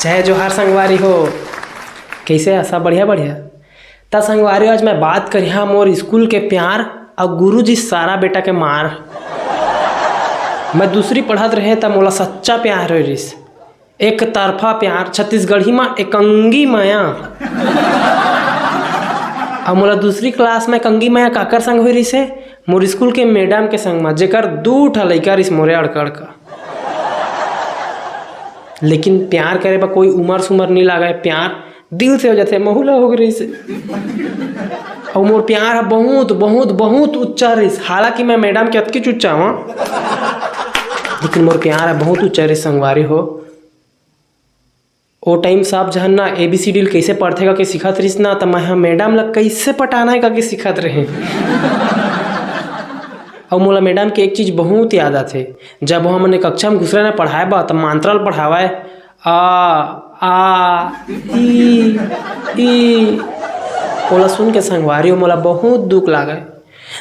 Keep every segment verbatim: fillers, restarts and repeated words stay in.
जय जोहार संगवारी हो, कइसे हे? सब बढ़िया बढ़िया। त संगवारी हो, आज मैं बात करिहा मोर स्कूल के प्यार अउ गुरुजी सारा बेटा के मार। मैं दूसरी पढ़त रहें त मोला सच्चा प्यार होय रिहिस, एक तरफा प्यार, छत्तीसगढ़ी म एकंगी मया। अउ मोला दूसरी क्लास म एकंगी मया काकर संग होय रिहिस हे? मोर स्कूल के मैडम के संग म, जेकर दू ठा लइका रिहिस मोरे अड़कड़ का। लेकिन प्यार करे बर कोई उमर सुमर नइ लागय, प्यार दिल से हो जाथे, महू ला हो गे रिहिस। अउ मोर प्यार ह बहुत, बहुत, बहुत उच्चा रिहिस, हालांकि मैं मैडम के अतकीच उच्चा हवं, लेकिन मोर प्यार ह बहुत उच्चा रिहिस संगवारी हो। ओ टाइम सब झन ना A B C D ल कइसे पढ़थे कहिके सिखत रिहिस ना, त मैं ह मैडम ला कइसे पटाना हे कहिके सिखत रहें। अउ मोला मैडम के एक चीज बहुत याद आथे, जब वो हमन कक्षा म घुसरे ना पढ़ाए बर, त मांतरा ल पढ़ावय, आ, आ, ई, ई। ओला सुन के संगवारी हो, मोला बहुत दुख लागय।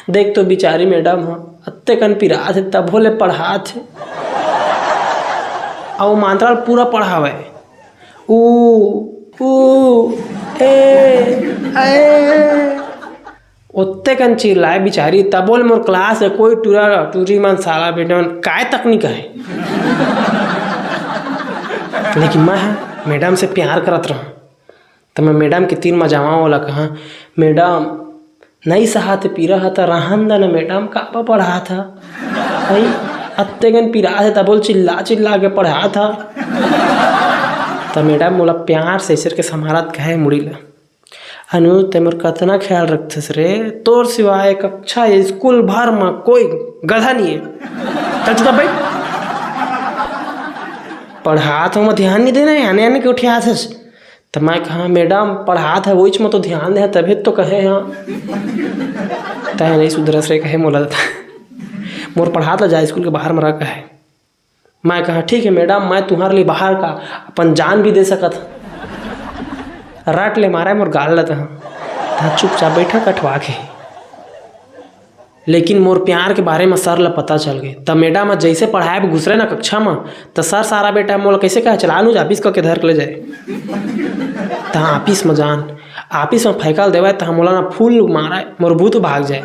देख तो बिचारी मैडम ह अत्ते कन पिरात हे, तभो ले पढ़ात हे। अउ मांतरा ल पूरा पढ़ावय, ऊ, ऊ, ए, ए। ओत्ते कन चिल्लाय बिचारी, तभो ले मोर क्लास के कोई टूरा टूरी मन, सारा बेटा मन काय तक नइ कहे। लेकिन मैं ह मैडम से प्यार करत रहूं, त मैं मैडम के तीर म जावं, ओला कहंव, "मैडम, नइ सहात पीरा ह, त रहन द न मैडम, काबर पढ़ात ह? हई, अत्ते कन पिरात हे, तभो ले चिल्ला चिल्ला के पढ़ात ह।" त मैडम मोला प्यार से अइसे करके सम्हारत कहे मुड़ी ला, "अनुज, तैं मोर कतना ख्याल रखथस रे? तोर सिवाय कक्षा या स्कूल भर म कोई गधा नइ हे। चल चुपचाप बइठ। पढ़ात हंव, मैं ध्यान नइ देना हे, आने आने के उठियाथस।" त मैं कहंव, "मैडम, पढ़ात हंव, ओइच म तो ध्यान दे हंव, तभे तो कहे हंव।" तैं नइ सुधरस रे, कहे मोला। मोर पढ़ात ला जा, स्कूल के बाहर म रख, कहे। मैं कहंव, "ठीक हे मैडम, मैं तुम्हारे लिए बाहर का अपन जान भी दे सकत हंव।" रट ले मारे मोर गाल ल तहां। तहां चुपचाप बइठा कठवा के। लेकिन मोर प्यार के बारे म सर ल पता चल गे। त मैडम ह जइसे पढ़ाए बर घुसरे ना कक्षा म, त सर सारा बेटा मोला कइसे कहे, "चला अनुज, ऑफिस करके धर के ले जाए।" तहां ऑफिस म जान, ऑफिस म फेंकल देवय, त मोला ना फूल मारय, मोर भूत भाग जाय।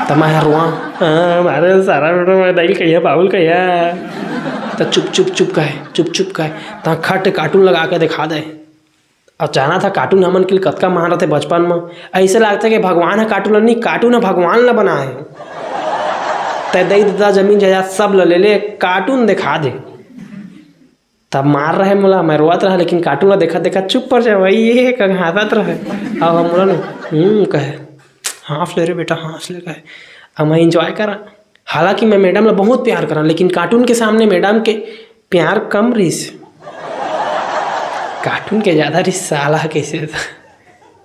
त मैं ह रोवंव, "हाँ, मारे सारा बेटा, मैं दाई ल कहिया, बाबू ल कहिया।" त चुप, चुप, चुप कहे, चुप, चुप कहे। त खट cartoon लगा के देखा दे। अब जाना था cartoon हमन के लिए कतका महान रथे बचपन म। अइसे लागथे कि भगवान ह cartoon ल नहीं, cartoon ह भगवान ल बनाए हे। तैं दई ददा जमीन जायदाद सब ल ले ले, cartoon देखा दे। तब मार रहे मोला, मैं रोवत रहा, लेकिन cartoon ला देखत देखत चुप पड़ जाए, वही ये कहीं हंसत रहे। अब हम बोला ना, "हम्म," कहे, "हंस ले रे बेटा, हंस ले," कहे। अब मैं enjoy करा। हालांकि मैं मैडम ला बहुत प्यार करा, लेकिन cartoon के सामने मैडम के प्यार कम रहिस, cartoon के ज्यादा रहिस साला, कइसे था।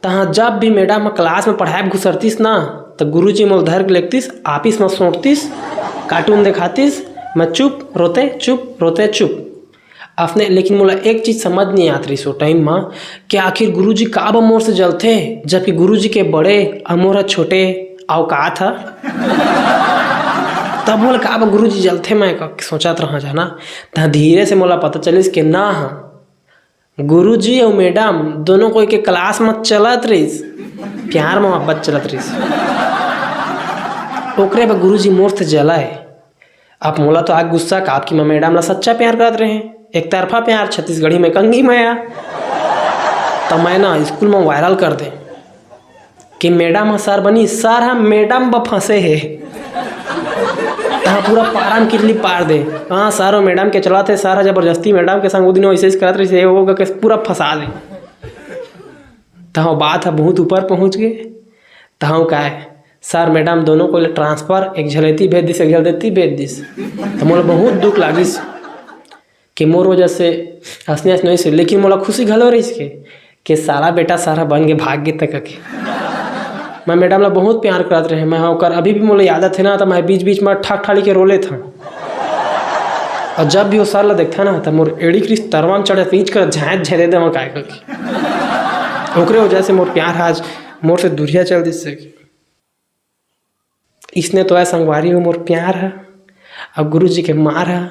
तहाँ जब भी मैडम ह class में पढ़ाए घुसरतिस ना, त गुरुजी मोला धर के लेगतिस, office में सोंटतिस, cartoon देखातिस, मैं चुप, रोते चुप, रोते चुप। अपने, लेकिन मोला एक चीज समझ नहीं आत रहिस ओ time म, कि आखिर गुरुजी काबर मोर से जलथे, जबकि गुरुजी के बड़े अउ मोर ह छोटे औकात ह। तब मोला काबर गुरुजी जलथे, मैं क-, सोचत रहा जाना। त धीरे से मोला पता चलिस कि ना ह, गुरुजी अउ मैडम दोनों कोई के class म चलत रहिस, प्यार मोहब्बत चलत रहिस। ओकरे बर गुरुजी मोर से जलय। अब मोला तो आगे गुस्सा, काबर कि मैं मैडम ला सच्चा प्यार करत रहें, एक तरफा प्यार, छत्तीसगढ़ी में कंगी मया। त मैं ना स्कूल में viral कर दे कि मैडम ह सर बनी, सर ह मैडम ब फंसे हे। तहाँ पूरा पारा म किल्ली पार दे। हाँ, सर अउ मैडम के चलत हे, सर ह जबरदस्ती मैडम के संग ओ दिन वइसे करत रहिस, ओ के पूरा फंसा दे। तहाँ बात ह बहुत ऊपर पहुँच गे। तहाँ काय, सर मैडम दोनों कोई ल transfer, एक झन एती भेज दिस, एक झन एती भेज दिस। त मोला बहुत दुख लागिस कि मोर वजह से हंसने हंसने से, लेकिन मोला खुशी घलो रहिस के, के साला बेटा सर ह बन के भाग गे तक के। मैं मैडम ला बहुत प्यार करत रहे, मैं ओकर अभी भी मोला याद आथे ना, त मैं बीच बीच में ठक ठाली के रो लेत हंव। अउ जब भी वो सर ला देखथंव ना, त मोर एड़ी के तरवा म चढ़े, पीछ कर झांय झांय दे देवं काय करके। ओकरे वजह से मोर प्यार ह आज मोर से दूरिहा चल दिस सके। इसने तो ऐ संगवारी हो मोर प्यार ह, अउ गुरुजी के मार ह,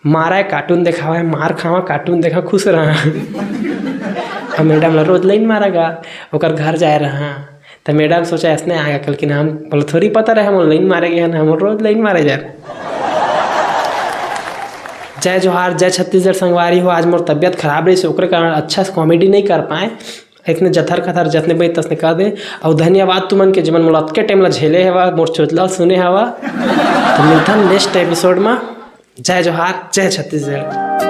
मारा है, कार्टून देखावा है, मार खावा, कार्टून देखा, खुश रहा। अब मैडम ला रोज लाइन मारा गा, ओकर घर जाए रहा, त मैडम सोचा, "ऐसने आएगा कल के नाम।" बोले, "थोड़ी पता रहे, हम लाइन मारे गए हैं, हम रोज लाइन मारे जा रहे।" जय जोहार, जय छत्तीसगढ़ संगवारी हो। आज मोर तबियत खराब रही, ओकरे कारण अच्छा से कॉमेडी नहीं कर पाए। इतने जथर खथर जतने बई तसने कर दे। और धन्यवाद तुमन के, जेमन मोला अतके टाइम ला झेले हवा, मोर चोचला सुने हवा। तो मिलथन नेक्स्ट एपिसोड में। जय जोहार, जय छत्तीसगढ़।